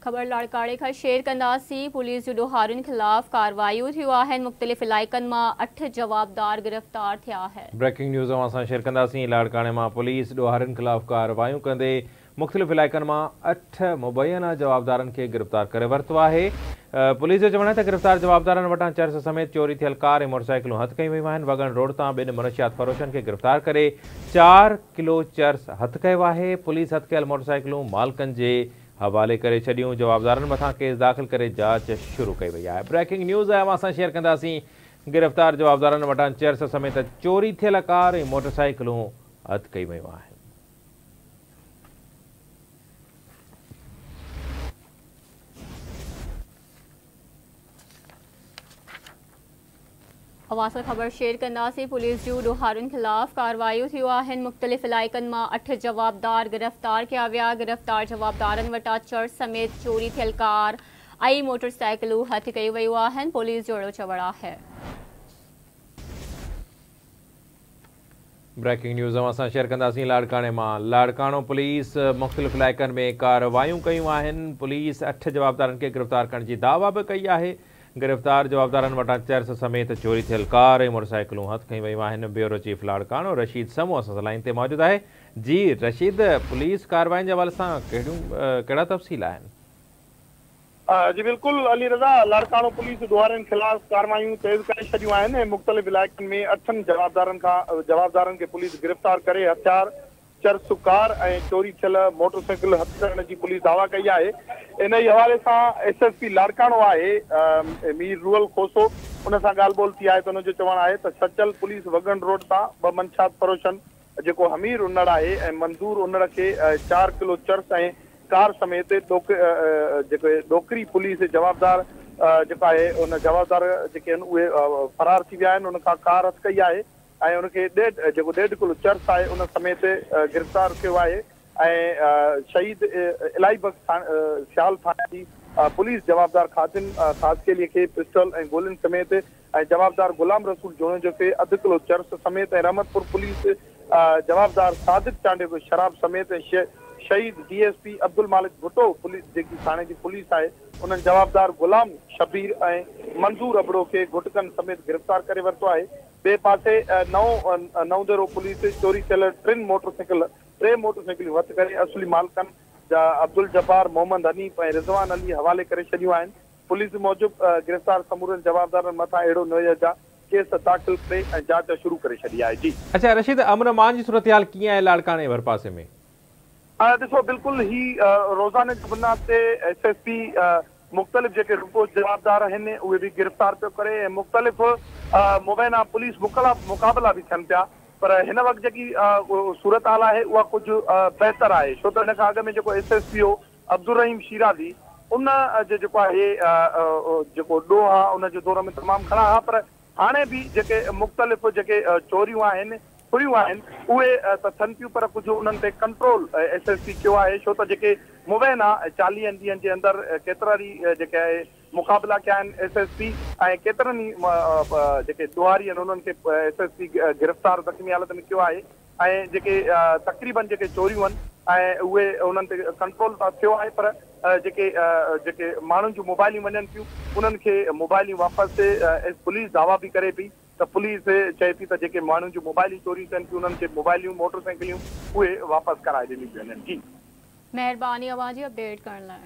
ख़बर लाड़काणे खां शेयर कंदासीं। पुलिस जो ॾोहारियुनि ख़िलाफ़ कार्रवाइयूं थियूं आहिनि। मुख़्तलिफ़ इलाइक़नि मां 8 जवाबदार गिरफ़्तार थिया आहिनि। ब्रेकिंग न्यूज़ अव्हां सां शेयर कंदासीं। लाड़काणे मां पुलिस ॾोहारियुनि ख़िलाफ़ कार्रवाइयूं कंदे मुख़्तलिफ़ इलाइक़नि मां 8 मुबैना जवाबदारनि खे गिरफ़्तार करे वरितो आहे। पुलिस जो चवणु आहे त गिरफ़्तार जवाबदारनि वटां चरस समेत चोरी थियल कार ऐं मोटरसाइकिलूं हथ कयूं वयूं आहिनि। वगण रोड तां ॿिनि मनशियात फरोशनि खे गिरफ़्तार करे 4 किलो चरस हथ कयो आहे। पुलिस हथ कयल मोटरसाइकिलूं मालिकनि जे हवाले करे छॾियूं। जवाबदारनि मथां केस दाख़िल करे जांच शुरू कई वई आहे। ब्रेकिंग न्यूज़ आहे, अव्हां सां शेयर कंदासीं। गिरफ़्तार जवाबदारनि वटां चरस समेत चोरी थियल कार ऐं मोटरसाइकिलूं हथ कई वयूं आहिनि। अव्हां सां ख़बर शेयर कंदासीं। पुलिस जूं ॾोहारियुनि ख़िलाफ़ कार्रवाइयूं थियूं आहिनि। मुख़्तलिफ़ इलाइक़नि मां 8 जवाबदार गिरफ़्तार कया विया। गिरफ़्तार जवाबदारनि वटां चरस समेत चोरी थियल कार ऐं मोटरसाइकिलूं हथ कयूं वयूं आहिनि। पुलिस जो अहिड़ो चवणु आहे। ब्रेकिंग न्यूज़ अव्हां सां शेयर कंदासीं। लाड़काणे मां लाड़काणो पुलिस मुख़्तलिफ़ इलाइक़नि में कार्रवाइयूं कयूं आहिनि। पुलिस 8 जवाबदारनि खे गिरफ़्तार करण जी दावा बि कई आहे। गिरफ़्तार जवाबदारनि वटां चरस समेत चोरी थियल कार ऐं मोटरसाइकिलूं हथ कई वयूं आहिनि। ब्यूरो चीफ लाड़काणो रशीद समो असां सां लाइन ते मौजूदु आहे। जी रशीद, पुलिस कार्रवाइन जे हवाले सां कहिड़ा तफ़सील आहिनि? जी बिल्कुलु अली रज़ा, लाड़काणो पुलिस ॾोहारियुनि ख़िलाफ़ कार्रवाइयूं तेज़ करे छॾियूं आहिनि ऐं मुख़्तलिफ़ इलाइक़नि में 8 जवाबदारनि खे पुलिस गिरफ़्तार करे हथियार, चरस, कार ऐं चोरी थियल मोटरसाइकिल हथ करण जी पुलिस दावा कई आहे। इन ई हवाले सां एसएसपी लाड़काणो आहे मीर रूअल खोसो, उन सां ॻाल्हि ॿोल थी आहे त हुनजो चवणु आहे त सचल पुलिस वगण रोड तां 2 मंशात फरोशनि जेको हमीर उनड़ आहे ऐं मंज़ूर उनड़ खे 4 किलो चरस ऐं कार समेत जेके डोकरी पुलिस जवाबदार जेको आहे उन जवाबदार जेके आहिनि उहे फरार थी विया आहिनि। उन खां कार हथ कई आहे ऐं उनखे 1.5 किलो चरस आहे उन समेत गिरफ़्तार कयो आहे। ऐं शहीद इलाही बख़्श सियाल थाणे जी पुलिस जवाबदार खादिम ख़ासकेली खे पिस्टल ऐं गोलियुनि समेत ऐं जवाबदार ग़ुलाम रसूल जोणेजो खे अधु किलो चरस समेत ऐं रहमतपुर पुलिस जवाबदार सादिक चांडियो खे शराब समेत ऐं शहीद डीएसपी अब्दुल मालिक भुट्टो पुलिस जेकी थाणे जी पुलिस आहे उन्हनि जवाबदार ग़ुलाम शबीर ऐं मंज़ूर अबड़ो खे गुटकनि समेत गिरफ़्तार करे वरितो आहे। ॿिए पासे नओंदेरो पुलिस चोरी थियल 3 मोटरसाइकिलूं हथ करे असली मालिकनि जा अब्दुल जब्बार, मोहम्मद हनीफ ऐं रिज़वान अली हवाले करे छॾियूं आहिनि। पुलिस मूजिबि गिरफ़्तार समूरनि जवाबदारनि मथां अहिड़ो नोयत जा केस दाख़िल करे ऐं जांच शुरू करे छॾी आहे। जी अच्छा रशीद, अमन अमान जी सूरत हाल कीअं आहे लाड़काणे भरपासे में? ॾिसो बिल्कुलु ही रोज़ाने जी बुनियाद ते एसएसपी मुख़्तलिफ़ जेके रुपोश जवाबदार आहिनि उहे बि गिरफ़्तार पियो करे ऐं मुख़्तलिफ़ मुबैना पुलिस मुक़ाबला बि थियनि पिया, पर हिन वक़्तु जेकी सूरत हाल आहे उहा कुझु बहितर आहे। छो त हिन खां अॻु में जेको एसएसपी हो अब्दुल रहीम शिराज़ी, उन जे जेको आहे जेको ॾोह आहे उनजे दौर में तमामु घणा हुआ, पर हाणे बि जेके मुख़्तलिफ़ जेके चोरियूं आहिनि, फुरियूं आहिनि उहे त थियनि पियूं, पर कुझु उन्हनि ते कंट्रोल एसएसपी कयो आहे। छो त जेके मुबैना 40 ॾींहनि जे अंदरि केतिरा ई जेके आहे मुक़ाबला कया आहिनि एसएसपी ऐं केतिरनि ई जेके ॾोहारी आहिनि उन्हनि खे एसएसपी गिरफ़्तार ज़ख़्मी हालत में कयो आहे ऐं जेके तक़रीबन जेके चोरियूं आहिनि ऐं उहे उन्हनि ते कंट्रोल त थियो आहे, पर जेके जेके माण्हुनि जूं मोबाइलियूं वञनि पियूं उन्हनि खे मोबाइलियूं वापसि पुलिस दावा बि करे पई त पुलिस चए थी त जेके माण्हुनि जूं मोबाइलियूं चोरी थियनि थियूं उन्हनि खे मोबाइलियूं, मोटरसाइकिलियूं उहे वापसि कराए ॾिनियूं पियूं वञनि। जी महिरबानी अव्हां जी अपडेट करण लाइ।